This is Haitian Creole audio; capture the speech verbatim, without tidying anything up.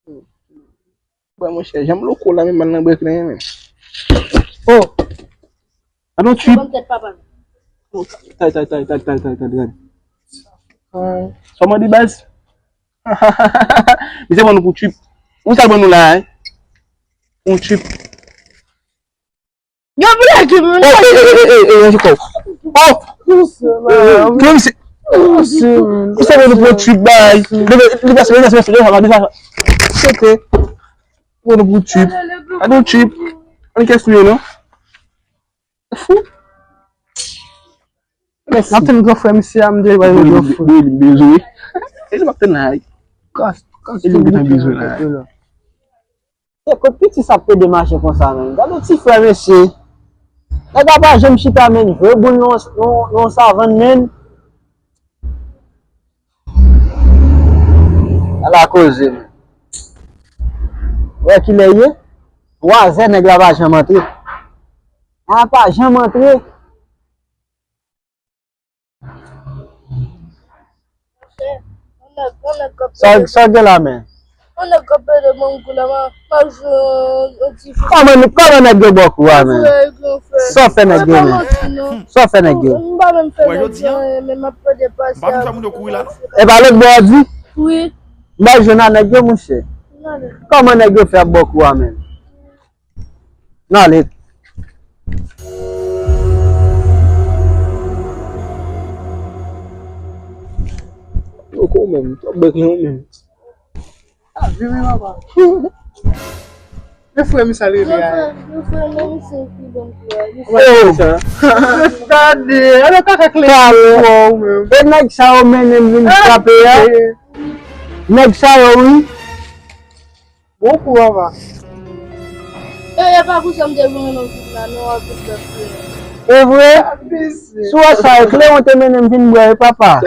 Bwè, monchè, janm loko la, men mal nan brèk la, men. Oh! Gade yon trip. Ban m tèt papa. Tay, tay, tay, tay, tay, tay, tay, tay. Sa w mande, baz? Misye ban nou pou trip. Ou sa ban nou la, hein? Yon trip. Yo, black, man. Oh, eh, eh, eh, eh, eh, ranje kò w. Oh! Douseman. Yo, misye. Douseman. Misye ban nou pou trip, bay. Leve, leve, leve, leve, leve, leve, leve, leve. Sete. Ban nou pou trip. Gade yon trip. Ann kès nou ye, non? Fou. Mèsi. N ap tann gran frè misye a, m te wè yon gran frè. Li bezwen. E li p ap tann la, wi. Kas, kas. E li bezwen la. Se kot piti sa ap pede mache konsa menm. Gade ti frè mesye. Nèg la pa janm chita menm. Jwe boul nan, nan, nan savann menm. Ala koze menm. Wè kilè ye? Twazè nèg la pa janm antre. A pa janm antre. Sa, sa gen la, men? Yon nèg k ap pede ban m kou la, m a, m a jwe yon, yon ti fi. Kòman, kòman nèg yo ba w kou a, men? Sa w fè nèg yo, men? Sa w fè nèg yo? M pa menm fè nèg yo anyen, men m ap pede pase avèk yo. E pa lòt bò w di? Wi. M pa jwenn a nèg yo, monchè. Kòman nèg yo fè ap ba w kou a, men? N ale. Loko menm, twòp bèk lan menm. A, vini papa. Men frè m sa l rele a. Yo fè, yo fè menm si ki bon pou yo. Oh! Gade, alò kaka klè. Talè. Ou menm. E nèg sa yo mennen m vin frape a. Nèg sa yo, wi. Bon kou, papa. E, e pa pou sa m te vin nan vin la, non, ak tout lòt frè. E vre? Si w wè sa, e kleren te mennen m vin bwè, e papa.